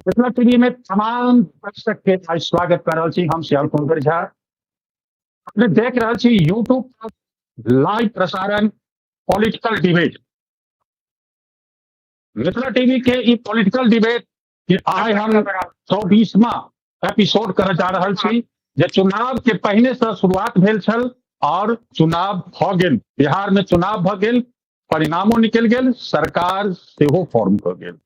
Mithila TV में तमाम दर्शक के आइ स्वागत कर रहल छी। हम श्याम कुंवर झा। अपने देख रहल छी यूट्यूब पर लाइव प्रसारण पॉलिटिकल डिबेट। मिथिला टीवी के ई पॉलिटिकल डिबेट के आइ हम 24वां एपिसोड करऽ जा रहल छी, जे चुनाव के पहिने से शुरुआत भेल छल और चुनाव भऽ गेल। बिहार में चुनाव भऽ गेल, परिणामो निकलि गेल, सरकार सेहो फॉर्म कऽ गेल।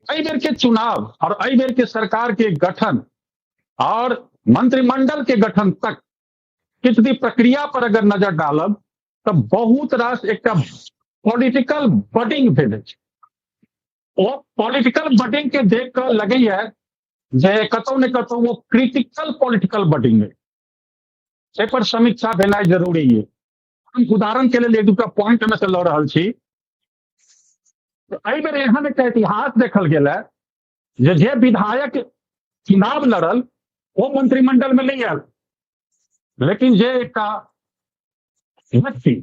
एहि बेर के चुनाव और एहि बेर के सरकार के गठन और मंत्रिमंडल के गठन तक किछु भी प्रक्रिया पर अगर नजर डालब तऽ बहुत रास एकटा पॉलिटिकल बडिंग भेल अछि। ओ पॉलिटिकल बडिंग के देख कऽ लगैया जे कतौ ने कतौ ओ क्रिटिकल पॉलिटिकल बडिंग है, एहि पर समीक्षा भेनाइ जरूरी है। हम उदाहरण के लेल एक दूटा पॉइंट में से लऽ रहल छी। एहि बेर एहन एकटा इतिहास देखल गेल है जे जे विधायक चुनाव लड़ल ओ मंत्रिमंडल में नहीं आयल, लेकिन जे एकटा व्यक्ति,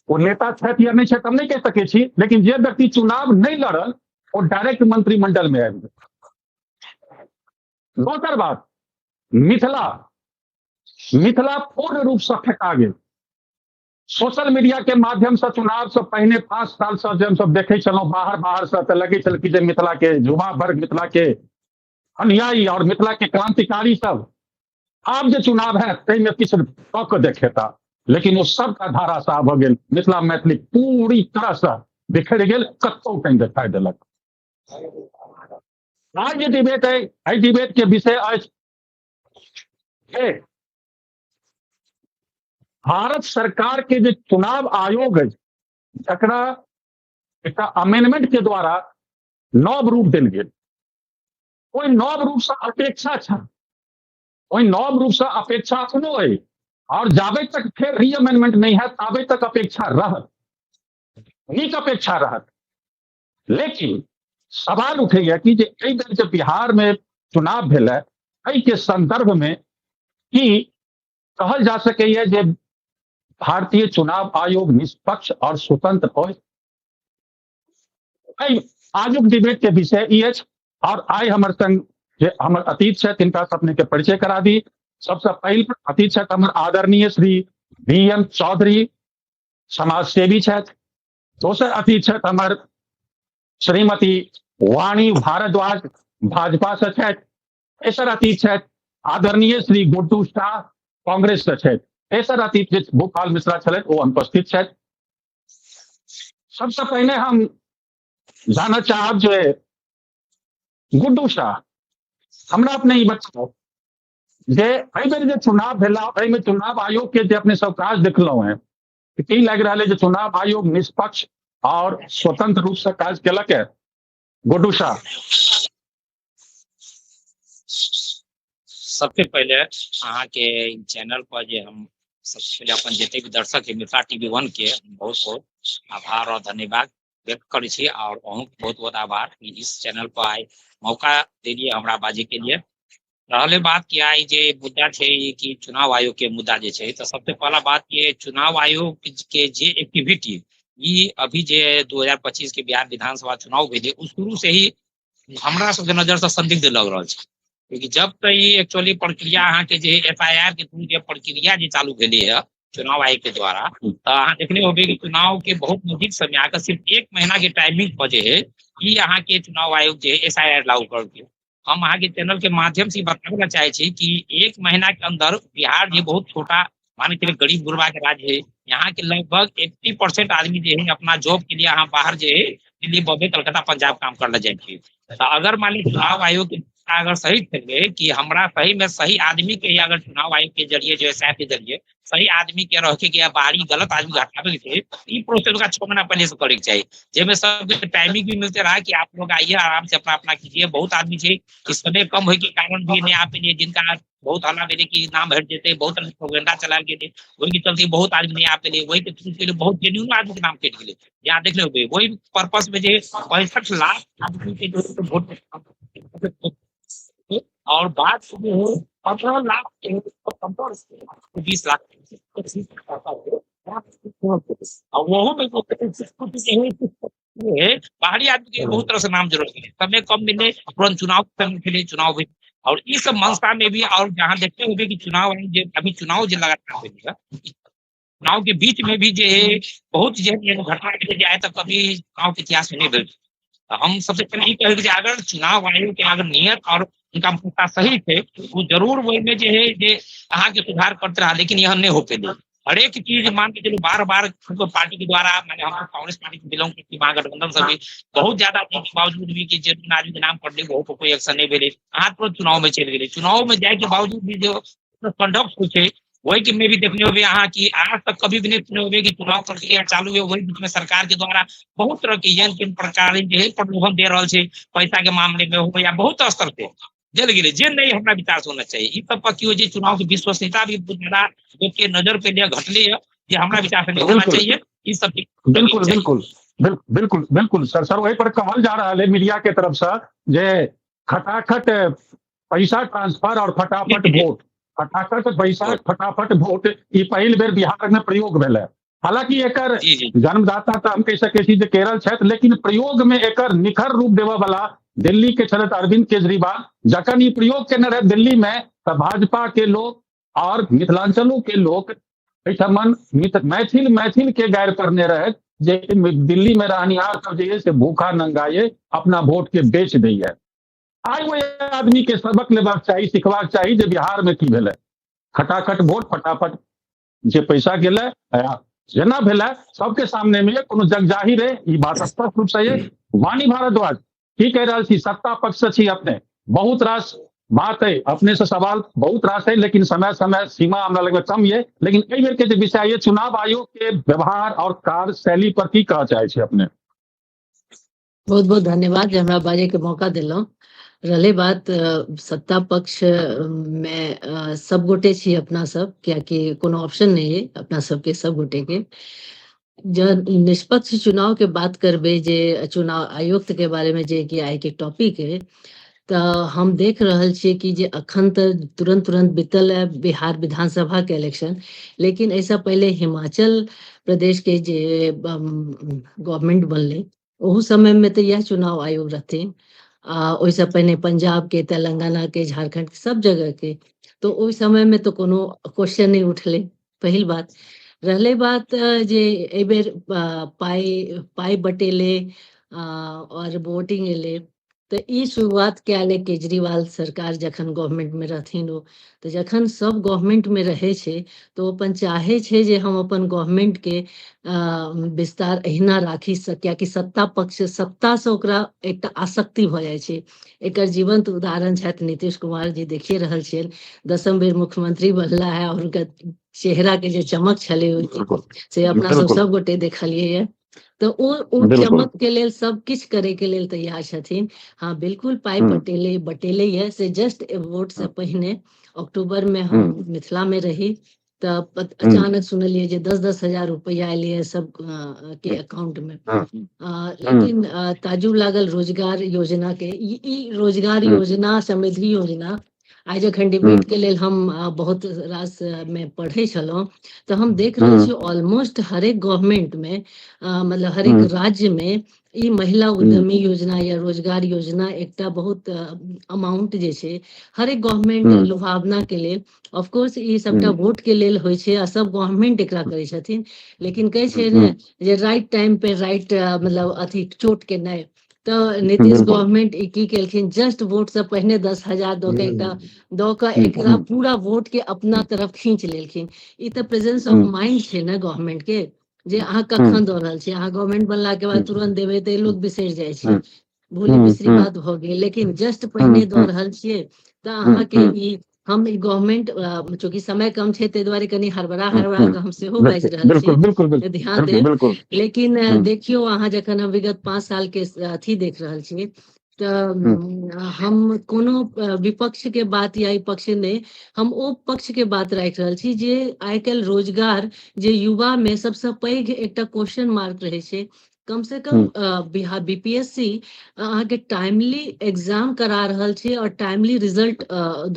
ओ नेता छथि या नहि छथि हम नहि कहि सकै छी, लेकिन जे व्यक्ति चुनाव नहि लड़ल ओ डायरेक्ट मंत्रिमंडल में आबि गेल। दोसर बात, मिथिला मिथिला पूर्ण रूप से फेका गेल। सोशल मीडिया के माध्यम से चुनाव से पहिने 5 साल से जे हमसब देखै छलहुँ बाहर बाहर से, तऽ लगै छल कि जे मिथिला के युवा वर्ग, मिथिला के अनुयायी और मिथिला के क्रांतिकारी सब आब जे चुनाव है ताहिमे किछु कऽ के देखेता, लेकिन ओ सबटा धाराशाह भऽ गेल। मिथिला मैथिली पूरी तरह से बिखरि गेल, कतौ कहीं देखाई देलक। आज जे डिबेट है, एहि डिबेट के विषय अछि जे भारत सरकार के जे चुनाव आयोग अछि जकरा एकटा अमेंडमेंट के द्वारा नव रूप देल गेल, ओहि नव रूप से अपेक्षा छल, ओहि नव रूप से अपेक्षा एखनो अइ और जाबे तक फेर री अमेंडमेंट नहीं है ताबे तक अपेक्षा रहत, नीक अपेक्षा रहत। लेकिन सवाल उठैया कि जे एहि बेर जे बिहार में चुनाव भेल है एहि के संदर्भ में की कहल जा सकैया जे भारतीय चुनाव आयोग निष्पक्ष और स्वतंत्र हो? आजुक डिबेट के विषय ई अछि। और आइ हमर संग जे हमर अतिथि छथि तिनका से अपने के परिचय करा दी। सबसे पहिल अतिथि छथि हमर आदरणीय श्री बी एम चौधरी, समाजसेवी छथि। दोसर अतिथि छथि हमर श्रीमती वाणी भारद्वाज, भाजपा से छथि। तेसर अतिथि छथि आदरणीय श्री गुड्डू शाह, कांग्रेस से छथि। तेसर अतिथि जे भूपाल मिश्रा छलथि ओ अनुपस्थित छथि। सबसे पहिने हम जानऽ चाहब जे गुड्डू शाह, हमरा अपने ई बताउ जे एहि बेर जे चुनाव भेला एहिमे चुनाव आयोग के जे अपने सब काज देखलहुँ हैं, की लागि रहल है जे चुनाव आयोग निष्पक्ष और स्वतंत्र रूप से काज केलक है? गुड्डू शाह। सबसे पहले अहाँ के चैनल पर जे हम सबसे पहले अपन जतेक भी दर्शक है मिथिला टीवी 1 के बहुत बहुत आभार और धन्यवाद व्यक्त करै छी और अहूँ के बहुत बहुत आभार कि इस चैनल पर आइ मौका देलियै हमरा बाजै के लिए। रहले बात कि आइ जे मुद्दा छै कि चुनाव आयोग के मुद्दा जे छै, तऽ सबसे पहला बात कि चुनाव आयोग के जे एक्टिविटी ई अभी जे 2025 के बिहार विधानसभा चुनाव भेलै ओ शुरू से ही हमरा सबके नजर से संदिग्ध लग रहल छै। क्योंकि जब तक ई एक्चुअली प्रक्रिया अहाँके जे एफ I R के थ्रू जे प्रक्रिया जे चालू भेलै है चुनाव आयोग के द्वारा, तऽ अहाँ देखने होबै कि चुनाव के बहुत नजदीक समय आके सिर्फ 1 महीना के टाइमिंग पर जे है ई अहाँके चुनाव आयोग जे है एस I R लागू करलकै। हम अहाँके चैनल के माध्यम से बताबै ला चाहे छी कि 1 महीना के अंदर बिहार जे बहुत छोटा मान के गरीब गुरबा के राज्य है, यहाँ के लगभग 80% आदमी जे है अपना जॉब के लिए अहाँ बाहर जे है दिल्ली, बॉम्बे, कलकत्ता, पंजाब काम कर ला जाइ छै। तऽ अगर मान ली चुनाव आयोग के अगर सही छलै कि हमरा सही में सही आदमी के ही अगर चुनाव आयोग के जरिए जो एस I R के जरिए सही आदमी के रखे के या बाहरी गलत आदमी के हटावे के छै, ई प्रोसेस ओकरा 6 महीना पहले से करे के चाही, जाहिमे सबके टाइमिंग भी मिलते रहा कि आप लोग आइए आराम से अपना अपना कीजिए। बहुत आदमी छै कि समय कम होय के कारण भी नहीं आबि पेलिए, जिनका बहुत हल्ला भेलै कि नाम हटि जेतै, बहुत तरह के प्रोपेगेंडा चलायल गेलै, ओहि के चलते बहुत आदमी नहीं आबि पेलै, ओहि के थ्रू के बहुत जेन्युइन आदमी के नाम कटि गेलै। यहाँ देख लेबै वही पर्पस में जे 65 लाख आदमी के जो वोट और बात जो है 15 लाख के 20 लाख और वहो में बाहरी आदमी के बहुत तरह से नाम जोड़ल गेलै, समय कम मिले, तुरंत चुनाव के लिए चुनाव हुई, और इस सब मनसा में भी, और जहाँ देखते हुए कि चुनाव जे अभी चुनाव जे लगातार भेलै, चुनाव के बीच में भी जे है बहुत जे घटना जे आइ तक कभी चुनाव के इतिहास में नहीं भेल। हम सबसे पहले ई कहब जे अगर चुनाव आयोग के अगर नियत और उनका मनसा सही छै, ओ जरूर ओहिमे जे है जे अहाँके सुधार करते रहा, लेकिन यह नहीं हो पेले। हरेक चीज मान के चलू बार बार पार्टी के द्वारा, माने हम कांग्रेस पार्टी के बिलोंग करती, महागठबंधन सब भी बहुत ज्यादा के बावजूद भी कि जे आदमी के नाम पड़ले बहुत कोई एक्शन नहीं भेलै, अहाँ तुरंत चुनाव में चलि गेलै। चुनाव में जाय के बावजूद भी जो कंडक्ट होइ छै वही के में भी देखने होबे अहाँ कि आज तक कभी भी नहीं सुने होबे कि चुनाव प्रक्रिया चालू है वही बीच में सरकार के द्वारा बहुत तरह के यन किन प्रकार जे है प्रलोभन दे रहल छै, पैसा के मामले में हो या बहुत स्तर पे देल गेलै, जे नहीं हमरा विचार से होना चाहिए। ई सब पर की होइ छै चुनाव के विश्वसनीयता भी बहुत ज्यादा लोक के नजर पे लिए घटले है, जे हमरा विचार से नहीं होना चाहिए। ई सब बिल्कुल बिल्कुल बिल्कुल बिल्कुल सर, सर वही पर कहल जा रहा है मीडिया के तरफ से जे खटाखट पैसा ट्रांसफर और फटाफट वोट, फटाफट पैसा फटाफट वोट, ई पहिल बेर बिहार में प्रयोग भेलै। हालांकि एकर जन्मदाता तो हम कहि सकै छी जे केरल छथि, लेकिन प्रयोग में एकर निखर रूप देबऽ वाला दिल्ली के छलथि अरविंद केजरीवाल। जखन ई प्रयोग केने रहे दिल्ली में तऽ भाजपा के लोग और मिथिलांचलों के लोग एहिठमन मैथिल मैथिल के गारि पड़ने रहे जे दिल्ली में रहनिहार सब जे से भूखा नंगा ये अपना वोट के बेच दैया। आइ ओहि आदमी के सबक लेबाक चाही, सिखबाक चाही जे बिहार में की भेलै, खटाखट वोट फटाफट जे पैसा गेलै जेना भेलै सबके सामने में कोनो जग जाहिर है, ई बात स्पष्ट रूप से ये। वाणी भारद्वाज की कहि रहल छी, सत्ता पक्ष से छी अपने, बहुत रास बात है अपने से सवाल बहुत रास है, लेकिन समय समय सीमा हमरा लग कम ये, लेकिन एहि बेर के जे विषय ये चुनाव आयोग के व्यवहार और कार्यशैली पर की कहऽ चाहे छी अपने? बहुत बहुत धन्यवाद जे हमरा बाजे के मौका देलहुँ। रहले बात सत्ता पक्ष में सब गोटे छी अपना सब, कियाकि कोनो ऑप्शन नहीं है अपना सबके सब गोटे के। जब निष्पक्ष चुनाव के बात करबे जे चुनाव आयुक्त के बारे में जे कि आइ के टॉपिक है, तऽ हम देख रहल छियै कि जे अखन तऽ तुरंत तुरंत बीतल है बिहार विधानसभा के इलेक्शन, लेकिन ऐसा पहले हिमाचल प्रदेश के जे गवर्नमेंट बनले ओहू समय में तऽ यह चुनाव आयोग रहथिन, आ ओहिसँ पहिने पंजाब के, तेलंगाना के, झारखंड के, सब जगह के, तो ओहि समय में तो कोनो क्वेश्चन नहीं उठले। पहिल बात। रहले बात जे एहि बेर पाइ पाइ बटेले और वोटिंग एले, तऽ ई शुरुआत कयल केजरीवाल सरकार जखन गवर्नमेंट में रहथिन ओ, तऽ जखन सब गवर्नमेंट में रहै छै तऽ ओ अपन चाहे छै जे हम अपन गवर्नमेंट के विस्तार एहिना राखी कियाकि सत्ता पक्ष सत्ता से ओकरा एकटा आसक्ति भऽ जाइ छै। एकर जीवंत उदाहरण छथि नीतीश कुमार जी, देखिए रहल छियनि 10म बेर मुख्यमंत्री बनला है और हुनकर चेहरा के जे चमक छलै से अपना सब सब गोटे देखलियै ये। तऽ ओ चमक के लेल सब किछु करे के लेल तैयार छथिन। हाँ बिल्कुल पाइ बटेले बटेले ये से जस्ट वोट से पहिने अक्टूबर में हम मिथिला में रही तऽ अचानक सुनलियै जे 10-10 हजार रुपया एलियै सब के अकाउंट में। लेकिन ताजुब लागल रोजगार योजना के, ई रोजगार योजना समृद्धि योजना आइ जखन डिबेट के लेल हम बहुत रास में पढ़ै छलहुँ तऽ हम देख रहल छी ऑलमोस्ट हरेक गवर्नमेंट में मतलब हरेक राज्य में ई महिला उद्यमी योजना या रोजगार योजना एकटा बहुत अमाउंट जे छै हरेक गवर्नमेंट लुभावना के लेल, ऑफकोर्स ई सबटा वोट के लेल होइ छै आ सब गवर्नमेंट एकरा करै छथिन, लेकिन कहै छै ने जे राइट टाइम पे राइट मतलब अथी चोट के नहि। तऽ नीतीश गवर्नमेंट ई की केलखिन, जस्ट वोट से पहिने 10,000 दऽ के एकटा दऽ कऽ एकरा पूरा वोट के अपना तरफ खींच लेलखिन। ई तऽ प्रेजेंस ऑफ माइंड छै ने गवर्नमेंट के, जे अहाँ कखन दऽ रहल छी, अहाँ गवर्नमेंट बनला के बाद तुरंत देबै तऽ लोक बिसरि जाइ छै, भूली बिसरी बात भऽ गेल, लेकिन जस्ट पहिने दऽ रहल छियै तऽ अहाँके ई हम गवर्नमेंट चूँकि समय कम छै ताहि दुआरे कनि हड़बड़ा हड़बड़ा कऽ हम सेहो बाजि रहल छी, ध्यान देब। लेकिन देखियौ अहाँ जखन हम विगत 5 साल के अथी देख रहल छियै तऽ हम कोनो विपक्ष के बात या पक्ष नहि, हम ओ पक्ष के बात राखि रहल छी जे आइ काल्हि रोजगार जे युवा में सबसँ पैघ एकटा क्वेश्चन मार्क रहै छै, कम से कम बिहार बीपीएससी अहाँके टाइमली एग्जाम करा रहल छै और टाइमली रिजल्ट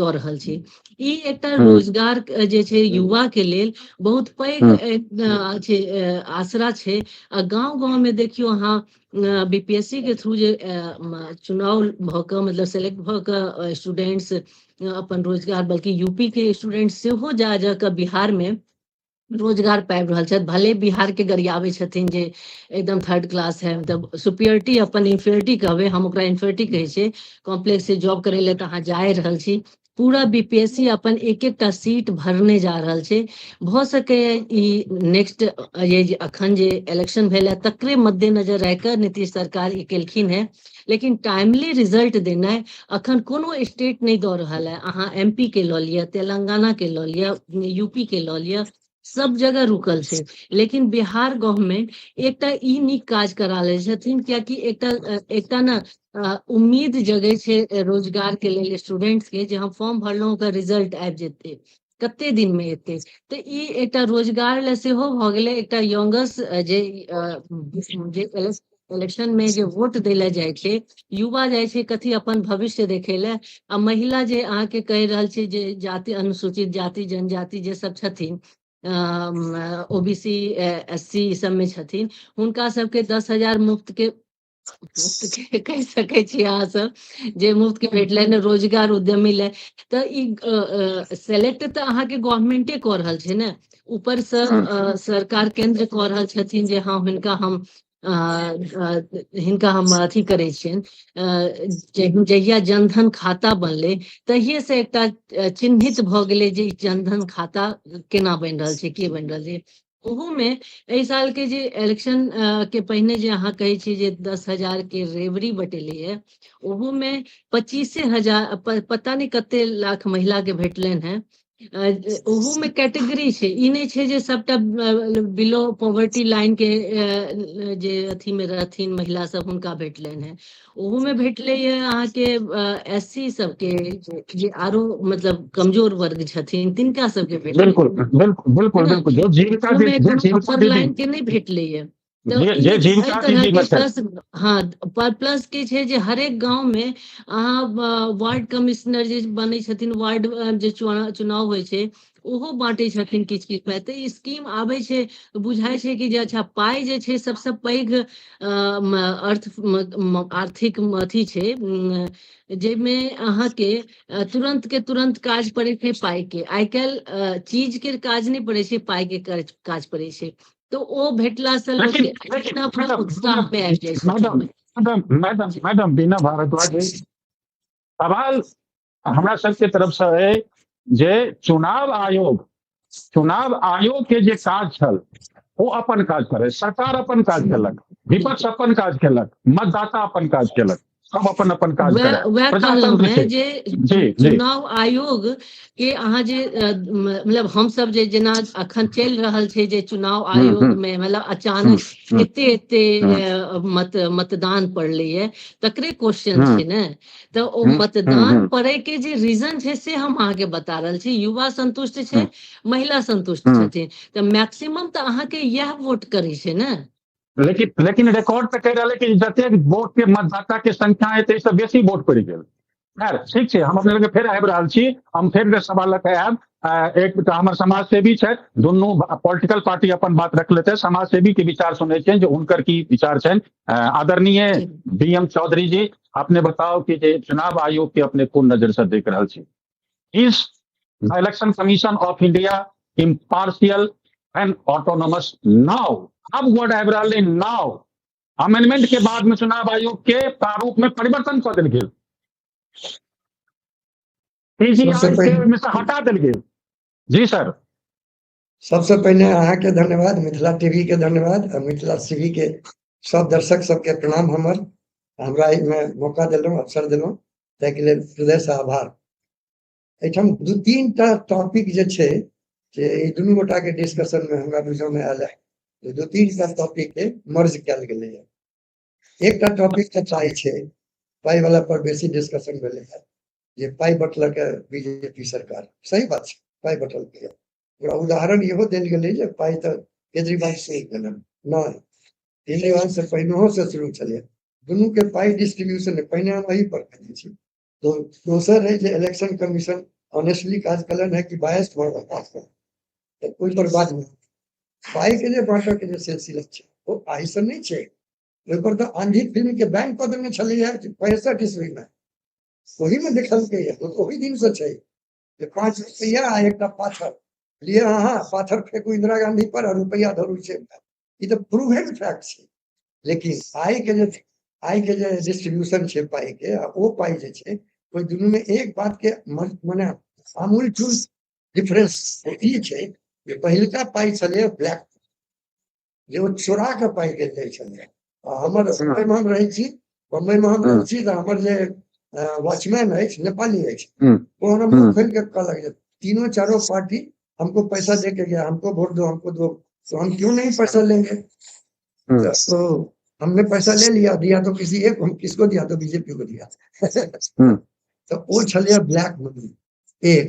दऽ रहल छै। ई एकटा रोजगार जे छै युवा के लेल बहुत पैघ छै, आसरा छै। आ गाँव गाँव में देखियौ अहाँ बीपीएससी के थ्रू जे चुनाव भऽ कऽ मतलब सेलेक्ट भऽ कऽ स्टूडेंट्स अपन रोजगार, बल्कि यूपी के स्टूडेंट्स सेहो जा जा कऽ बिहार में रोजगार पाबि रहल छथि। भले बिहार के गरियाबै छथिन जे एकदम थर्ड क्लास है, मतलब सुपीरियरिटी अपन इन्फीरियरिटी कहबै, हम ओकरा इन्फीरियरिटी कहै छियै, कॉम्प्लेक्स से जॉब करै लए तऽ अहाँ जा रहल छी। पूरा बीपीएससी अपन एक एकटा सीट भरने जा रहल छै। भऽ सकैए ई नेक्स्ट ये अखन जे इलेक्शन भेल है तकरे मद्देनजर राखि कऽ नीतीश सरकार ई केलखिन हेँ, लेकिन टाइमली रिजल्ट देनाइ अखन कोनो स्टेट नहि दऽ रहल है। अहाँ एमपी के लऽ लिअ, तेलंगाना के लऽ लिअ, यूपी के लऽ लिअ, सब जगह रुकल छै। लेकिन बिहार गवर्नमेंट एकटा ई नीक काज करा लै छथिन, कियाकि एकटा एकटा ने उम्मीद जगै छै रोजगार के लेल स्टूडेंट्स के, जे हम फॉर्म भरलहुँ ओकर रिजल्ट आबि जेतै, कते दिन मे एतै। तऽ ई एकटा रोजगार लए सेहो भऽ गेलै। एकटा यंगर्स जे इलेक्शन में जे वोट दै लए जाइ छै, युवा जाइ छै कथी अपन भविष्य देखै लए, आ महिला जे अहाँके कहि रहल छै जे जाति, अनुसूचित जाति, जनजाति जे सब छथिन, ओबीसी एससी सबमे छथिन, हुनका सबके 10,000 मुफ्त के कहि सकै छी अहाँ सब जे मुफ्त के भेटलनि रोजगार उद्यमी लए। तऽ ई सेलेक्ट तऽ अहाँके गवर्नमेंटे कऽ रहल छै ने, ऊपरसँ सरकार केंद्र कऽ रहल छथिन जे हँ हिनका हम हिनका हम अथी करै छियनि। जहिया जनधन खाता बनलै तहिये से एकटा चिन्हित भऽ गेलै जे जनधन खाता केना बनि रहल छै, के बनि रहल छै। ओहोमे एहि साल के जे इलेक्शन के पहिने जे अहाँ कहै छी जे 10,000 के रेवड़ी बटेलै, ओहोमे 25,000 पता नहि कते लाख महिला के भेटलनि हेँ। ओहोमे कैटेगरी छै, ई नहि छै जे सबटा बिलो पॉवर्टी लाइन के जे अथी मे रहथिन महिला सब हुनका भेटलनि हेँ। ओहोमे भेटलै ये अहाँके एस सी सबके जे आरो मतलब कमजोर वर्ग छथिन तिनका सबके भेटलै। बिल्कुल बिल्कुल बिल्कुल बिल्कुल, जो जीविका अपर लाइन के नहि भेटलै ये। जे जीविका प्लस, हाँ प्लस की छै जे हरेक गाँव में अहाँ वार्ड कमिश्नर जे बनै छथिन, वार्ड जे चुनाव होइ छै ओहो बाँटै छथिन किछु किछु पाइ। तऽ ई स्कीम आबै छै, बुझाइ छै कि जे अच्छा पाइ जे छै सबसँ पैघ अर्थ आर्थिक अथी छै जाहिमे अहाँके तुरंत के तुरंत काज पड़ै छै पाइ के। आइ काल्हि चीज के काज नहि पड़ै छै, पाइ के काज पड़ै छै। तो ओ भेटला से लोक अपना उत्साह में आबि जाइ छै। मैडम मैडम मैडम बीना भारद्वाज, सवाल हमरा सबके तरफ से है जे चुनाव आयोग के जे काज छल ओ अपन काज करे, सरकार अपन काज केलक, विपक्ष अपन काज केलक, मतदाता अपन काज केलक, सब अपन अपन काज करे। वएह कहलहुँ हेँ जे चुनाव आयोग के अहाँ जे मतलब हमसब जे जेना अखन चलि रहल छै जे चुनाव आयोग में मतलब अचानक एते एते मतदान पड़लै तकरे क्वेश्चन छै ने। तऽ ओ मतदान पड़े के जे रीजन छै से हम अहाँके बता रहल छी। युवा संतुष्ट छै, महिला संतुष्ट छथिन, तऽ मैक्सिमम तऽ अहाँके इएह वोट करै छै ने। लेकिन लेकिन रिकॉर्ड पे कहि रहल कि जतेक वोट के मतदाता के संख्या है ताहिसँ बेसी वोट पड़ि गेल। खैर ठीक छै, हम अपने लग फेर आबि रहल छी, हम फेर सवाल लऽ कऽ आयब। एक हमर समाज सेवी छथि, दुनू पॉलिटिकल पार्टी अपन बात रख लेते, समाज सेवी के विचार सुनै छियनि जे हुनकर की विचार छनि। आदरणीय बी एम चौधरी जी, अपने बताउ कि जे चुनाव आयोग के अपने कोन नजर से देख रहल छी? Is the Election Commission of India impartial and autonomous now? अब वर्ड आबि रहल है नाउ। अमेंडमेंट के बाद में चुनाव आयोग के प्रारूप में परिवर्तन कऽ देल गेल, में से हटा देल गेल। जी सर। सबसे पहिने अहाँके धन्यवाद, मिथिला टीवी के धन्यवाद आ मिथिला सीवी के सब दर्शक सबके प्रणाम। हमर हमरा एहिमे मौका देलहुँ, अवसर देलहुँ, ताहिके लेल हृदय से आभार। एहिठाम दू तीन टा टॉपिक जे छै से ई दुनू गोटा के डिस्कशन में हमरा बुझऽ में आयल है। दू तीन टा टॉपिक के मर्ज कयल गेलैए। एकटा टॉपिक तऽ पाइ छै, पाइ वाला पर बेसी डिस्कशन भेलै है जे पाइ बटलक बीजेपी सरकार। सही बात छै, पाइ बटलकै। ओकरा उदाहरण इहो देल गेलै जे पाइ तऽ केजरीवाल से गेलनि, नहि, केजरीवाल से पहिनहो से शुरू छलै। दुनू के पाइ डिस्ट्रीब्यूशन पहिने हम एहि पर कहै छी। दोसर है जे इलेक्शन कमीशन ऑनेस्टली काज कयलनि हेँ कि बायस भऽ कऽ काज कयलनि, तऽ ओहिपर बादमे। पाइके जे बाँटयके जे सिलसिला छै ओ आइसँ नहि छै, ओहिपर तऽ आंधी फिल्म के बैन कऽ देने छलैया 65 ईस्वीमे, ओहिमे देखलकैया, ओहि दिनसँ छै जे 5 रुपैआ आ एकटा पाथर लिअ अहाँ, पाथर फेकू इंदिरा गांधी पर आ रुपैआ धरू छै। ई तऽ प्रूवेड फैक्ट छै। लेकिन आइ के जे डिस्ट्रीब्यूशन छै पाइ के आ ओ पाइ जे छै, ओहि दुनूमे एक बात के मने आमूलचूल डिफरेंस ई छै जे पहिलका पाइ छलैया ब्लैक, जे ओ चोरा कऽ पाइ देल जाइ छलैया। आ हमर बम्बईमे हम रहै छी, बम्बईमे हम रहै छी, तऽ हमर जे वॉचमैन अछि, नेपाली अछि, ओ हमरा मुँह खोलि के कहलक जे तीनों चारों पार्टी हमको पैसा दे के गया, हमको वोट दो, हमको दो, तो हम क्यों नहीं पैसा लेंगे? तो हमने पैसा ले लिया, दिया तो किसी एक, हम किसको दिया? तो बीजेपी को दिया। तऽ ओ छलैया ब्लैक मनी एक।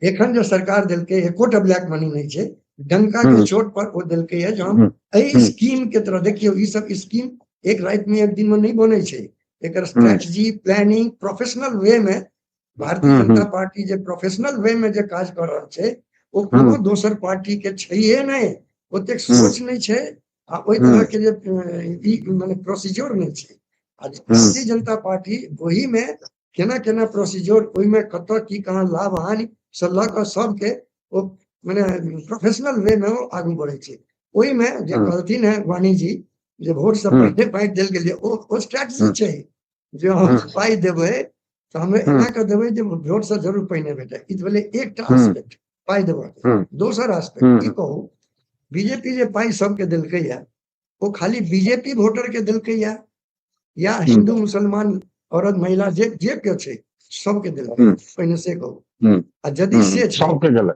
एखन जे सरकार देलकै, एकोटा ब्लैक मनी नहि छै। डंका के चोट पर ओ देलकै जे हम एहि स्कीम के तरह, देखियौ, ई सब स्कीम एक राति में एक दिन में नहि बनै छै। एकर स्ट्रेटजी, प्लानिंग, प्रोफेशनल वे में, भारतीय जनता पार्टी जे प्रोफेशनल वे में जे काज कऽ रहल छै, ओ कोनो दोसर पार्टी के छैहे नहि। ओतेक सोच नहि छै आ ओहि तरह के जे ई मने प्रोसीजर नहि छै। आ भारतीय जनता पार्टी ओहिमे केना केना प्रोसीजर, ओहिमे कतऽ की कहाँ लाभ हानि से लऽ कऽ सबके ओ मने प्रोफेशनल वे में ओ आगू बढ़ै छै। ओहिमे जे कहलथिन है वाणी जी जे वोट से पहिने बाँटि देल गेलै, ओ स्ट्रेटजी छै जे हम पाइ देबै तऽ हमे एना कऽ देबै जे वोट से जरूर पहिने भेटै। ई भेलै एकटा आस्पेक्ट पाइ देबऽ। दोसर आस्पेक्ट ई कहू, बीजेपी जे पाइ सबके देलकैया, ओ खाली बीजेपी वोटर के देलकैया या हिंदू, मुसलमान, औरत, महिला, जे जे केओ छै सबके देलकै? पहिने से कहू। आ यदि से छै, सबके गेलै।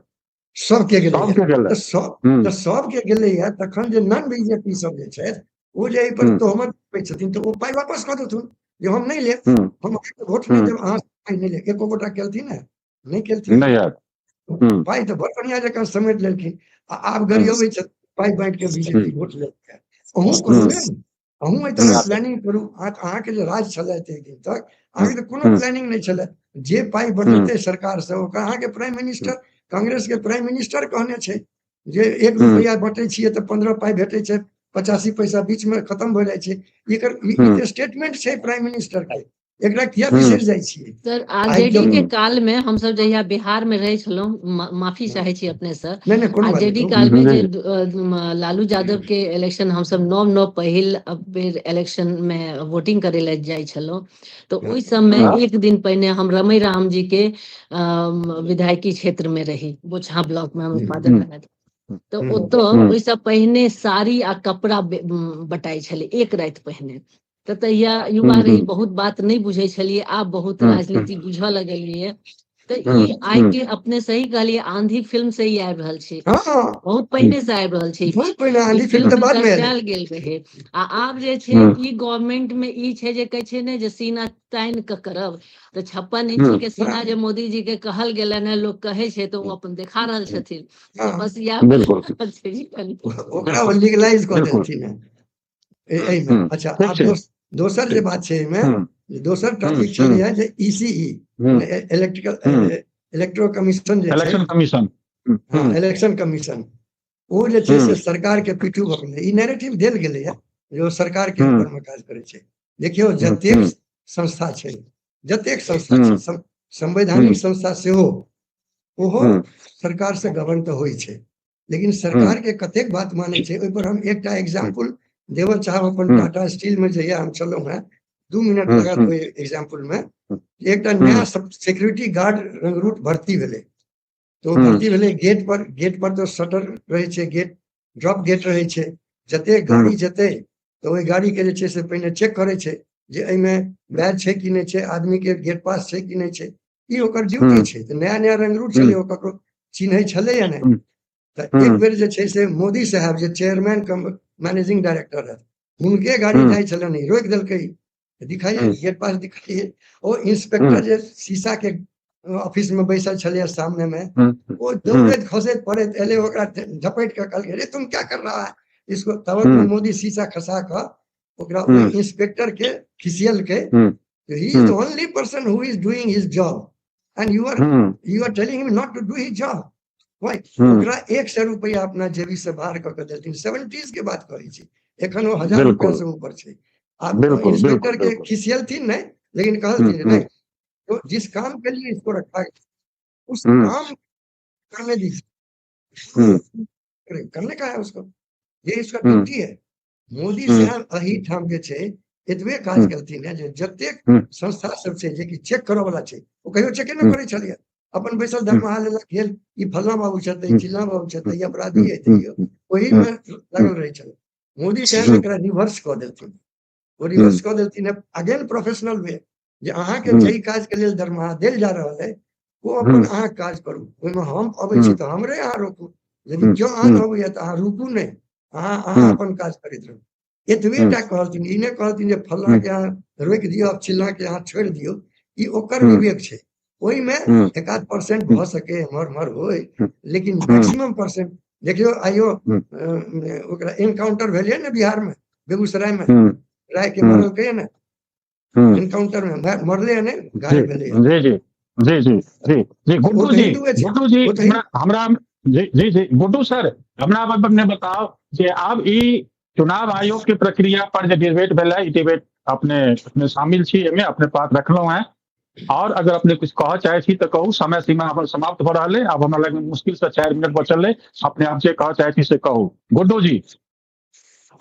सबके गेलै। सबके गेलै। तऽ सब तऽ सबके गेलैया, तखन जे नॉन बीजेपी सब जे छै, ओ जे एहि पर तोहमत दै छथिन, तऽ ओ पाइ वापस कऽ देथुन जे हम नहि लेब, हम अहाँके वोट नहि देब, अहाँ पाइ नहि लेब। एको गोटा केलथिन ने? नहि केलथिन। नहि आयत। पाइ तऽ बड़ बढ़िआँ जकाँ समेट लेलखिन आ आब गरियबै छथिन पाइ बाँटि के बीजेपी वोट लेलकै। अहूँ करू ने, अहूँ एहि तरह प्लानिंग करू। अहाँके जे राज छलै एतेक दिन तक, अहाँके तऽ कोनो प्लानिंग नहि छलै। जे पाइ बटेतै सरकार से ओकर अहाँके प्राइम मिनिस्टर, कांग्रेस के प्राइम मिनिस्टर कहने छै जे 1 रुपैआ बटै छियै तऽ 15 पाइ भेटै छै, 85 पैसा बीच में खत्म भऽ जाइ छै। एकर ई स्टेटमेंट छै प्राइम मिनिस्टर के, एकरा किया बिसरि जाइ छियै? सर, आरजेडी के काल में हमसब जहिया बिहार में रहै छलहुँ, माफी चाहै छी अपने से, नहि नहि, कोनो बात आरजेडी नहि। काल में जे लालू यादव के इलेक्शन, हमसब नव नव पहिल बेर इलेक्शन में वोटिंग करे लए जाइ छलहुँ, तऽ ओहि समय एक दिन पहिने हम रमई राम जी के विधायकी क्षेत्र में रही, बोचहा ब्लॉक में हमर फादर रहथि, तऽ ओतऽ ओहिसँ पहिने साड़ी आ कपड़ा बटाइ छलै एक राति पहिने। तऽ तहिया युवा रही, बहुत बात नहि बुझै छलियै, आब बहुत राजनीति बुझऽ लगलियै। तऽ ई आइ के, अपने सही कहलियै, आंधी फिल्म से ही आबि रहल छै, बहुत पहिने से आबि रहल छै। बहुत पहिने। ई आंधी फिल्म तऽ फिल्म बाद मे एलै। दर्शायल गेल रहै। आ आब जे छै ई गवर्नमेंट मे ई छै जे कहै छै ने जे सीना तानि कऽ करब, तऽ 56 इंच के सीना जे मोदी जी के कहल गेलनि हेँ, लोक कहै छै, तऽ ओ अपन देखा रहल छथिन। तऽ बस इएह छै जी कनि। ओकरा ओ लीगलाइज कऽ देलखिन हेँ एहिमे। अच्छा, आब दोसर जे बात छै एहिमे, दोसर टॉपिक छलैया जे ईसीई, इलेक्ट्रिकल इलेक्ट्रो कमीशन जे छै, इलेक्शन कमीशन। हँ, इलेक्शन कमीशन, ओ जे छै से सरकार के पीठू भऽ गेलै, ई नैरेटिव देल गेलैया जे ओ सरकार के ऊपर मे काज करै छै। देखियौ, जतेक संस्था छै, जतेक संस्था छै, संवैधानिक संस्था सेहो, ओहो सरकार से गवर्न तऽ होइ छै, लेकिन सरकार के कतेक बात मानै छै? ओहि पर हम एकटा एग्जाम्पल देबऽ चाहब अपन। टाटा स्टील में जहिया हम छलहुँ हेँ, 2 मिनट लागत ओहि एग्जाम्पल में। एकटा नया सिक्योरिटी गार्ड रंगरूट भर्ती भेलै, तऽ ओ भर्ती भेलै गेट पर। गेट पर तऽ शटर रहै छै, गेट ड्रॉप गेट रहै छै। जतेक गाड़ी जेतै तऽ ओहि गाड़ी के जे छै से पहिने चेक करै छै जे एहिमे बैज छै कि नहि छै, आदमी के गेट पास छै कि नहि छै। ई ओकर ड्यूटी छै। तऽ नया नया रंगरूट छलै, ओ ककरो चिन्है छलैया नहि। तऽ एक बेर जे छै से मोदी साहब जे चेयरमैन कम मैनेजिंग डायरेक्टर रहै, हुनके गाड़ी जाइ छलनि, रोकि देलकै, दिखाइए, गेट पास दिखाइए। ओ इंस्पेक्टर जे शीशा के ऑफिस में बैसल छलैया सामने में, ओ दौड़ैत खसैत पड़ैत एलै, ओकरा झपटि कऽ कहलकै, "अरे, तुम क्या कर रहा है इसको?" तब मोदी शीशा खसा कऽ ओकरा ओहि इंस्पेक्टर के खिसियलकै, "He is the only person who is doing his job." And you are you are telling him not to do his job. Why? ओकरा 100 रुपया अपना जेबी से बाहर कऽ के देलथिन। 70s के बात करै छी, एखन ओ 1000 रुपया से ऊपर छै। आब इंस्पेक्टर के खिसियलथिन नहीं, लेकिन कहलथिन नहीं, तो जिस काम के लिए इसको रखा है उस काम करने दीजिए, करने का है उसको, ये इसका ड्यूटी है। मोदी साहब एहिठाम जे छै एतबे काज केलथिन है जे जतेक संस्था सब छै जे कि चेक करऽ वाला छै, ओ कहियो चेके नहि करै छलियै, अपन बैसल दरमाहा लेलक गेल, ई फल्लाँ बाबू छथि, ई चिल्लाँ बाबू छथि, ई अपराधी है, ओहिमे लागल रहै छलै। मोदी साहब एकरा रिवर्स कऽ देलथिन, ओ रिवर्स कऽ देलथिन अगेन प्रोफेशनल वे, जे अहाँके जाहि काज के लेल दरमाहा देल जा रहल है ओ अपन अहाँ काज करू, ओहिमे हम अबै छी तऽ हमरे अहाँ रोकू, यदि क्यों अहाँ अबैया तऽ अहाँ रुकू नहि, अहाँ अपन काज करैत रहू। एतबे टा कहलथिन, ई नहि कहलथिन जे फल्लाँ के अहाँ रोकि दियौ, चिल्लाँ के अहाँ छोड़ि दियौ, ई ओकर विवेक छै। ओहिमे 1-आध% भऽ सके एम्हर उम्हर होय, लेकिन मैक्सिमम परसेंट देखियौ। आइयो ओकरा एनकाउंटर भेलै ने बिहार में, बेगूसराय में, राय के मरलकै ने एनकाउंटर में, मरले ने, घायल भेलै। जी जी जी जी जी जी गुड्डू जी, गुड्डू जी हमरा जी जी जी गुड्डू सर हमरा अपने बताओ जे आब ई चुनाव आयोग के प्रक्रिया पर जे डिबेट भेलै, ई डिबेट अपने अपने शामिल छी, एहिमे अपने बात रखलहुँ हैं, और अगर अपने कुछ कहऽ चाहे छी तऽ कहू, समय सीमा अपन समाप्त भऽ रहल है, आब हमरा लग मुश्किल से 4 मिनट बचल है, अपने आप जे कहऽ चाहे छी से कहू। गुड्डू जी।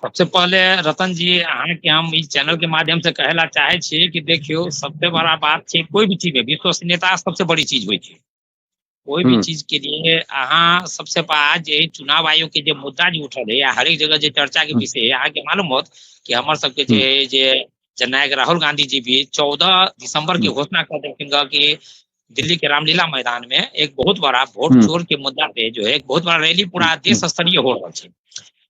सबसे पहले रतन जी अहाँके हम इस चैनल के माध्यम से कहे ला चाहे छी कि देखियौ सबसे बड़ा बात छै कोई भी चीज में विश्वसनीयता सबसे बड़ी चीज होइ छै। कोई भी चीज के लिए अहाँ सबसे बात जे चुनाव आयोग के जे मुद्दा जे उठल है या हरेक जगह जे चर्चा के विषय है, अहाँके मालूम होत कि हमर सबके जे जे जननायक राहुल गांधी जी भी 14 दिसंबर के घोषणा कर देलखिन कि दिल्ली के रामलीला मैदान में एक बहुत बड़ा वोट चोर के मुद्दा पे जो है एक बहुत बड़ा रैली पूरा देश स्तरीय हो रहा है।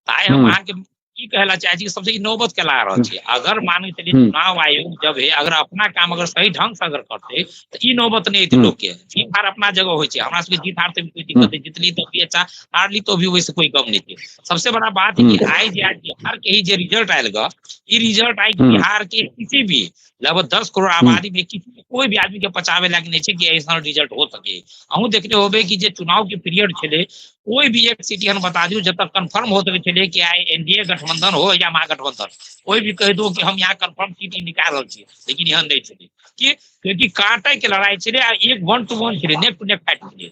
आइ हम अहाँके की कहला चाहे छी सबसे नौबत के ला रहल छी, अगर मान के चलिए चुनाव आयोग जब है अगर अपना काम अगर सही ढंग से अगर करते तो ई नौबत नहीं एते लोग के। जीत हार अपना जगह होइ छै, हमरा सबके जीत हार से भी कोई दिक्कत नहीं, जीतली तो भी अच्छा, हारली तो भी वैसे कोई गम नहीं छै। सबसे बड़ा बात है कि आइ जे बिहार के ही जे रिजल्ट आयल ग, ई रिजल्ट आइ बिहार के किसी भी लगभग 10 करोड़ आबादी में किसी कोई भी आदमी के पचावे लायक नहीं छै कि ऐसा रिजल्ट हो सके। अहूँ देखने होबे कि जे चुनाव के पीरियड छलै कोई भी एक सीट हम बता दियौ जब तक कंफर्म हो सके छलै कि आइ एनडीए गठबंधन हो या महागठबंधन, कोई भी कहि दो कि हम यहाँ कंफर्म सीट निकाल रहल छी, लेकिन एहन नहीं छलै कि क्योंकि काटे के लड़ाई छलै आ एक 1-to-1 छलै, नेक टू नेक फाइट छलै।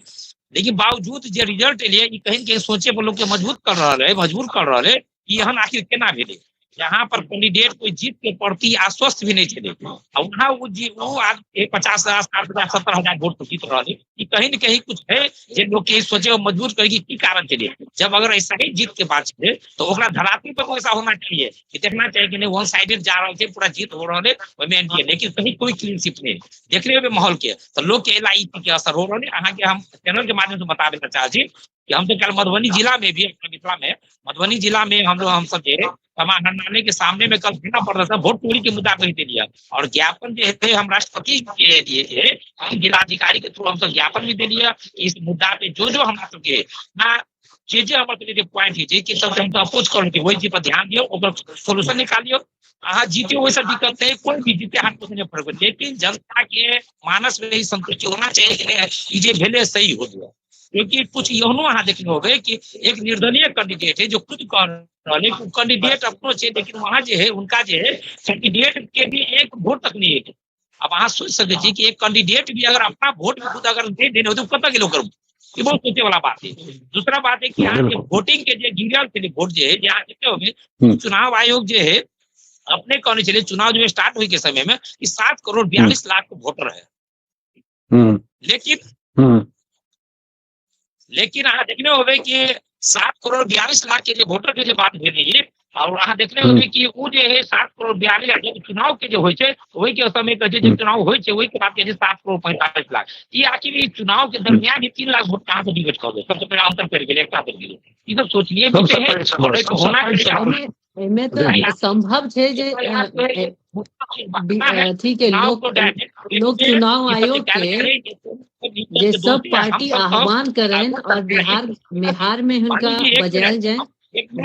लेकिन बावजूद जे रिजल्ट एलै ई कहीं कहीं सोचे पर लोग के मजबूत कर रहल है, मजबूर कर रहल है कि एहन आखिर केना भेलै। यहाँ पर कैंडिडेट कोई जीत के प्रति आश्वस्त भी नहीं छलै आ वहाँ वो वो आज 50,000 60,000 70,000 वोट पर जीत रहा है। कहीं न कहीं कुछ है जे लोग के सोचे मजबूर करे कि कारण चलिए। जब अगर ऐसा ही जीत के बात है तो ओकरा धरातल पर ऐसा होना चाहिए कि देखना चाहिए कि नहीं वन साइडेड जा रहा है, पूरा जीत हो रहा है ओहिमे एनडीए, लेकिन कहीं कोई क्लीन शिप नहीं देखने में माहौल के तो लोग के एला ई के असर हो रहा है। अहाँ के हम चैनल के माध्यम से बताबे ला चाहै छी कि हम तो कल मधुबनी जिला में भी मिथिला में मधुबनी जिला में हम लोग हम सब जे समाहरणालय के सामने में कल धरना पड़ रहा था वोट चोरी के मुद्दा पर दिया और ज्ञापन जो है हम राष्ट्रपति के दिए थे, हम जिलाधिकारी के थ्रू हम सब ज्ञापन भी दे दिया इस मुद्दा पे जो जो हमारा सबके ना जे जे हमारे सबके पॉइंट है जे सब हम अपोज कर वही चीज पर ध्यान दियौ, ओकर सोल्यूशन निकालियौ। अहाँ जीते वैसा दिक्कत नहीं, कोई भी जीते हाथ कुछ नहीं फर्क, लेकिन जनता के मानस में ही संतुष्टि होना चाहिए कि नहीं जे भेले सही हो गया। क्योंकि कुछ एहनो अहाँ देखने होबै कि एक निर्दलीय कैंडिडेट है जो खुद कह रहा है कैंडिडेट अपनो छै, लेकिन वहाँ जे है उनका जे है कैंडिडेट के भी एक वोट तक नहीं है। अब अहाँ सोच सकै छी कि एक कैंडिडेट भी अगर अपना वोट भी खुद अगर नहीं देने होते कतऽ गेल ओकर, ई बहुत सोचे वाला बात है। दूसरा बात है कि यहाँ के वोटिंग के जे गिरल छलै वोट जे है जे अहाँ देखते होबै चुनाव आयोग जे है अपने कहने छलै चुनाव जो स्टार्ट होय के समय में कि 7 करोड़ 42 लाख वोटर है, लेकिन लेकिन अहाँ देखने होबै कि 7 करोड़ 42 लाख के जे वोटर के जे बात भेलै और अहाँ देखने होबै कि ओ जे है 7 करोड़ 42 लाख जब चुनाव के जे होइ छै ओहि के समय कहै छै जे चुनाव होइ छै ओहि के बात कहै छै 7 करोड़ 45 लाख। ई आखिर ई चुनाव के दरमियान ही 3 लाख वोट कहाँ से डिबेट कऽ गेल, सबसे पहले अंतर पड़ि गेलै, एकटा पड़ि गेलै। ई सब सोचलिए विषय है और एक होना चाहिए। एहिमे तऽ संभव छै जे ठीक है लोक चुनाव आयोग के जे सब पार्टी आह्वान करें और बिहार बिहार में हुनका बजायल जाए।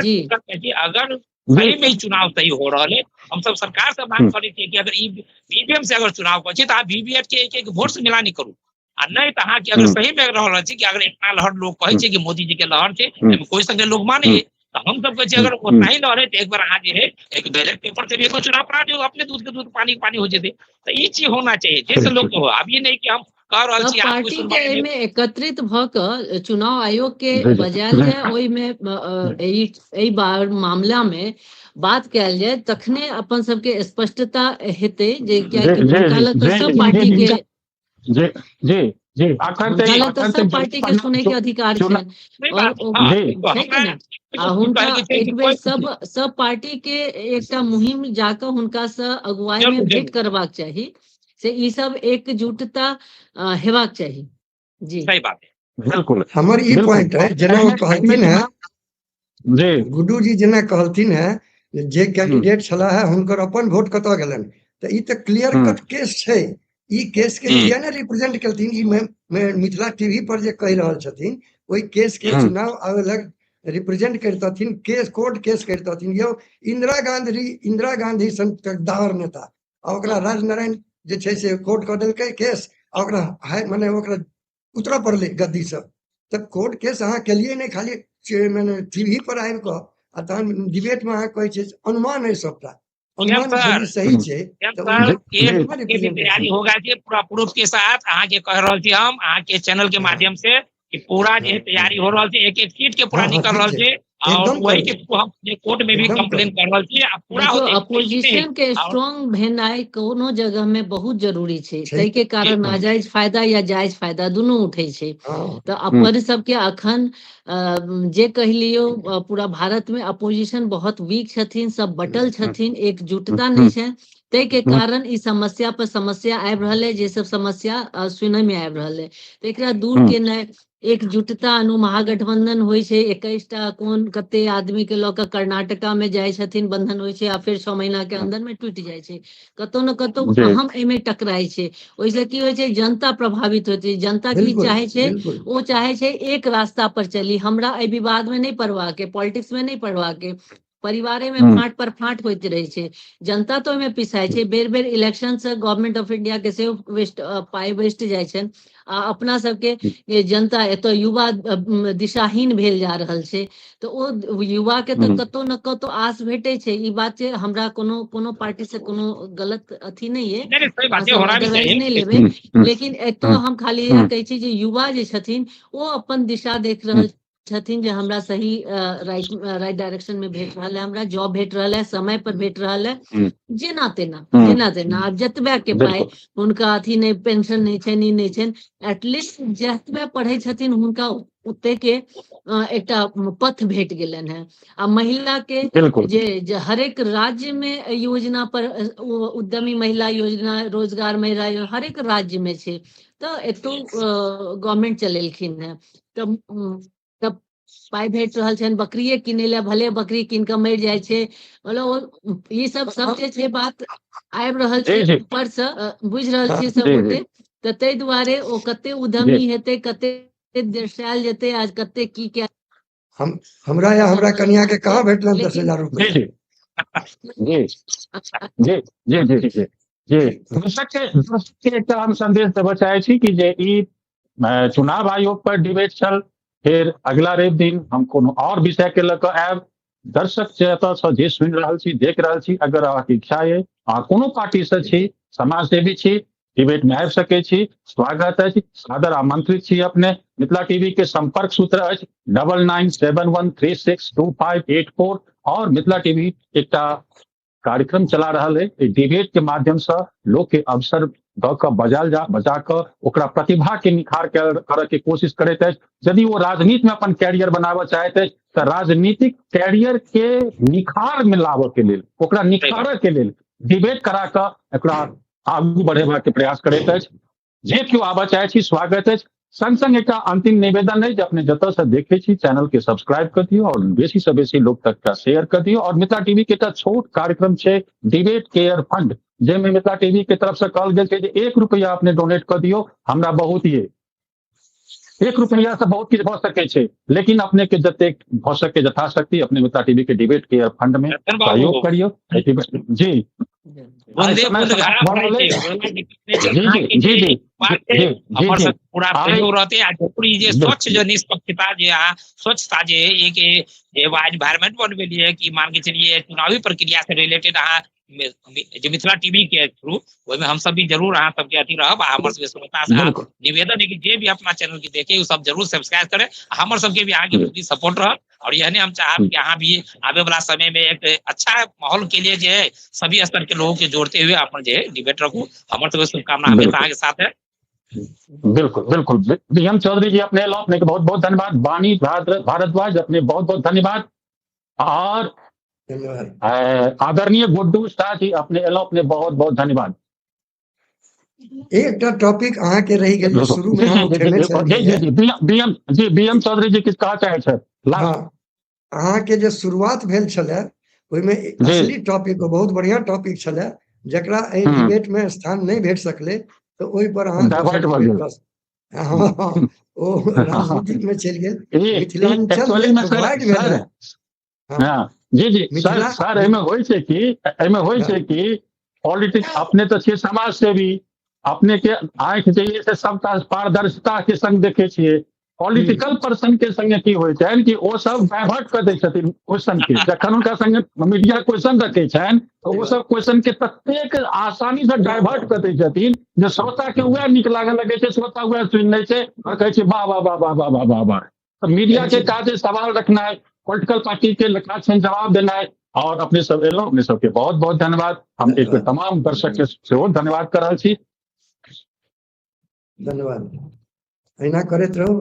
जी अगर सही में चुनाव सही हो रहा है हम सब सरकार से मांग करै छियै कि अगर ईवीएम से अगर चुनाव करै छी तऽ अहाँ वीवीपैट के एक एक वोट से मिलानी करू। आ नहि तऽ अहाँके अगर सही में रहल छी कि अगर इतना लहर लोग कहै छै कि मोदी जी के लहर छै, कोई संगे लोग माने, तऽ हम सब कहै छी अगर ओतना ही लहर है तऽ एक बार अहाँ जे है एक बैलेट पेपर से भी एगो चुनाव करा दियौ, अपने दूध के दूध पानी के पानी हो जेतै। तऽ ई चीज होना चाहिए जैसे लोग हो। आब ई नहि कि हम कह रहल छी पार्टी के एहिमे एकत्रित भऽ कऽ चुनाव आयोग के बजायल जाय, ओहिमे एहि बार मामला मे बात कयल जाय, तखने अपन सबके स्पष्टता हेतै जे कियाकि हुनका लग तऽ सब पार्टी के जी जी जी हुनका सब पार्टी के सुनै के अधिकार छै आ हुनका एक बेर सब सब पार्टी के एकटा मुहिम जाकऽ हुनका से अगुवाई में भेंट करबाक चाही, से ई सब एकजुटता हेबाक चाही। जी सही बात है, बिल्कुल। हमर ई पॉइंट है, जेना ओ कहलथिन है जी गुड्डू जी जेना कहलथिन है जे कैंडिडेट छलाह है हुनकर अपन वोट कतऽ गेलनि, तऽ ई तऽ क्लियर कट केस छै। ई केस के किया ने रिप्रेजेंट केलथिन? ई मिथिला टीवी पर जे कहि रहल छथिन ओहि केस के चुनाव आयोग लग रिप्रेजेंट करितथिन, केस कोर्ट केस करितथिन। यौ इंदिरा गांधी सन दावर नेता आ ओकरा राजनारायण जे छै से कोर्ट कऽ देलकै केस आ ओकरा हाई मने ओकरा उतरऽ पड़लै गद्दीसँ। तऽ कोर्ट केस अहाँ केलियै नहि, खाली मने टीवी पर आबि कऽ आ तहन डिबेटमे अहाँ कहै छियै अनुमान है सबटा, अनुमान सही छै। तैयारी होगा जी पूरा प्रूफ के साथ अहाँ के कह रहल छी हम अहाँ के चैनल के माध्यम से कि पूरा जे तैयारी हो रहल छै, एक एक सीट के पूरा निकल रहल छै और वही के हम कोर्ट में भी कंप्लेन कर रहल छी आ पूरा अपोजिशन के स्ट्रांग भेनाइ कोनो जगह में बहुत जरूरी छै, ताहि के कारण नाजायज फायदा या जायज फायदा दुनू उठै छै। तऽ अपन सबके अखन जे कहि लियौ पूरा भारत में अपोजिशन बहुत वीक छथिन, सब बटल छथिन, एकजुटता नहि छै, ताहि के कारण ई समस्या पर समस्या आबि रहल है, जे सब समस्या सुनय में आबि रहल है। तऽ एकरा दूर केनाइ एकजुटता अनु महागठबंधन होइ छै, 21टा कोन कते आदमी के लऽ कऽ कर्नाटका में जाइ छथिन, बंधन होइ छै आ फेर 6 महीना के अंदर में टूटि जाइ छै। कतौ ने कतौ अहम एहिमे टकराइ छै, ओहिसँ की होइ छै जनता प्रभावित होइ छै। जनता की चाहे छै, ओ चाहे छै एक रास्ता पर चली, हमरा एहि विवाद में नहि पड़बाक, पॉलिटिक्स में नहि पड़बाक, परिवारे में फाँट पर फाँट होइत रहै छै, जनता तऽ ओहिमे पिसाइ छै। बेर बेर election Se government of India के सेहो वेस्ट पाइ वेस्ट जाइ छनि आ अपना सबके जनता एतऽ युवा दिशाहीन भेल जा रहल छै। तऽ ओ युवा के तऽ कतौ ने कतौ आस भेटै छै। ई बात छै, हमरा कोनो कोनो पार्टी से कोनो गलत अथी नहि है, अदरवाइज नहि लेबै, लेकिन एतऽ हम खाली इएह कहै छी जे युवा जे छथिन ओ अपन दिशा देख रहल छथिन जे हमरा सही राइट राइट डायरेक्शन में भेट रहल है, हमरा जॉब भेट रहल है, समय पर भेट रहल है, जेना तेना जेना तेना आब जतबे के पाइ हुनका अथी नहि, पेंशन नहि छनि, ई नहि छनि, एटलीस्ट जतबे पढ़ै छथिन हुनका ओते के एकटा पथ भेट गेलनि हेँ। आ महिला के जे हरेक राज्य में योजना पर उद्यमी महिला योजना, रोजगार महिला योजना हरेक राज्य में छै, तऽ एतौ गवर्नमेंट चलेलखिन हेँ, तऽ पाइ भेट रहल छनि बकरिए किनै लए, भले बकरी कीन कऽ मरि जाइ छै, मतलब ई सब सब जे छै बात आबि रहल छै ऊपर से, बुझि रहल छियै सब गोटे। तऽ ताहि दुआरे ओ कते उद्यमी हेतै, कते दर्शायल जेतै, आज कते की क्या हम हमरा या हमरा कनिया के कहाँ भेटलनि 10,000 रुपया? जी जी जी जी जी जी जी दर्शक के एकटा हम संदेश देबऽ चाहै छी कि जे ई चुनाव आयोग पर डिबेट छल, फेर अगला रवि दिन हम कोनो और विषय के लऽ कऽ आयब। दर्शक जे एतऽ जे सुनि रहल छी, देख रहल छी, अगर अहाँके इच्छा अइ, अहाँ कोनो पार्टी से छी, समाज सेवी छी, डिबेट में आबि सकै छी, स्वागत अछि, सादर आमंत्रित छी अपने। मिथिला टीवी के संपर्क सूत्र अछि 9971362584 और मिथिला टीवी एकटा कार्यक्रम चला रहल है, डिबेट के माध्यम से लोक के अवसर दऽ कऽ बजाल जा बजा कऽ ओकरा प्रतिभा के निखार करऽ के कोशिश करैत अछि। यदि ओ राजनीति में अपन कैरियर बनाबऽ चाहैत अछि तऽ राजनीतिक कैरियर के निखार में लाबऽ के लेल, ओकरा निखारऽ के लेल डिबेट करा कऽ एकरा आगू बढ़ेबाक के प्रयास करैत अछि। जे केओ आबऽ चाहै छी स्वागत अछि। संग संग एकटा अंतिम निवेदन है जे अपने जतऽ से देखे छी चैनल के सब्सक्राइब कर दियौ और बेसी से बेसी लोग तक शेयर कर दियौ। और मिथिला टीवी के एकटा छोट कार्यक्रम छै डिबेट केयर फंड, जाहिमे मिथिला टीवी के तरफ से कहल गेल छै जे 1 रुपया अपने डोनेट कर दियौ, हमरा बहुत ये 1 रुपया से बहुत किछु भऽ सकै छै, लेकिन अपने के जतेक भऽ सके यथाशक्ति अपने मिथिला टीवी के डिबेट केयर फंड में सहयोग करियौ। जी जी जी जी जी। पूरा सहयोग रहते आ जरूर ई जे स्वच्छ जे निष्पक्षता जे अहाँ स्वच्छता जे एक एनवायरमेंट बनबेलियै कि मान के चलिए चुनावी प्रक्रिया से रिलेटेड अहाँ जे मिथिला टीवी के थ्रू ओहिमे हम सब भी जरूर अहाँ सबके अथी रहब आ हमर सबके श्रोता से निवेदन है कि जे भी अपना चैनल के देखे सब जरूर सब्सक्राइब करे, हमर सबके भी अहाँ के पूरी सपोर्ट रहत। और यह हम चाहब कि अहाँ भी आबे वाला समय में एक अच्छा माहौल के लिए जे है सभी स्तर के लोगों के जोड़ते हुए अपन जे डिबेट रखू, हमर सबके शुभकामना हमेशा अहाँ के साथ है। बिल्कुल बिल्कुल। बी.एम. चौधरी जी अपने अपने के बहुत बहुत धन्यवाद। वाणी भारद्वाज अपने बहुत बहुत धन्यवाद। और आदरणीय गुड्डू शाह जी अपने अपने बहुत बहुत धन्यवाद। एकटा टॉपिक अहाँ के रहि गेल शुरू में हम उठेने छलियै। जी बी.एम. चौधरी जी किछु कहऽ चाहै छथि। हाँ, अहाँ के जे शुरुआत भेल छलै ओहिमे असली टॉपिक बहुत बढ़िया टॉपिक छलै जकरा एहि डिबेट में स्थान नहि भेट सकलै, तऽ ओहि पर अहाँ ओ राजनीतिक में चलि गेल। मिथिलांचल भेल। जी जी सर, सर एहिमे होइ छै कि एहिमे होइ छै कि पॉलिटिक्स अपने तऽ छियै समाज सेवी, अपने के आँखि जे से सबटा पारदर्शिता के संग देखे छियै। पॉलिटिकल पर्सन के संगे की होइ छनि कि ओ सब डाइवर्ट कऽ दै छथिन क्वेश्चन के, जखन हुनका संगे मीडिया क्वेश्चन रखै छनि तऽ ओ सब क्वेश्चन के ततेक आसानी से डाइवर्ट कऽ दै छथिन जे श्रोता के वएह नीक लागऽ लगै छै, श्रोता वएह सुनि लै छै और कहै छै वाह वाह वाह वाह वाह वाह वाह वाह। तऽ मीडिया के काज सवाल रखनाइ, पॉलिटिकल पार्टी के काज छनि जवाब देनाइ। और अपने सब एलहुँ, अपने सबके बहुत बहुत धन्यवाद। हम एक बेर तमाम दर्शक के सेहो धन्यवाद कर रहल छी। धन्यवाद। एहिना करैत रहू।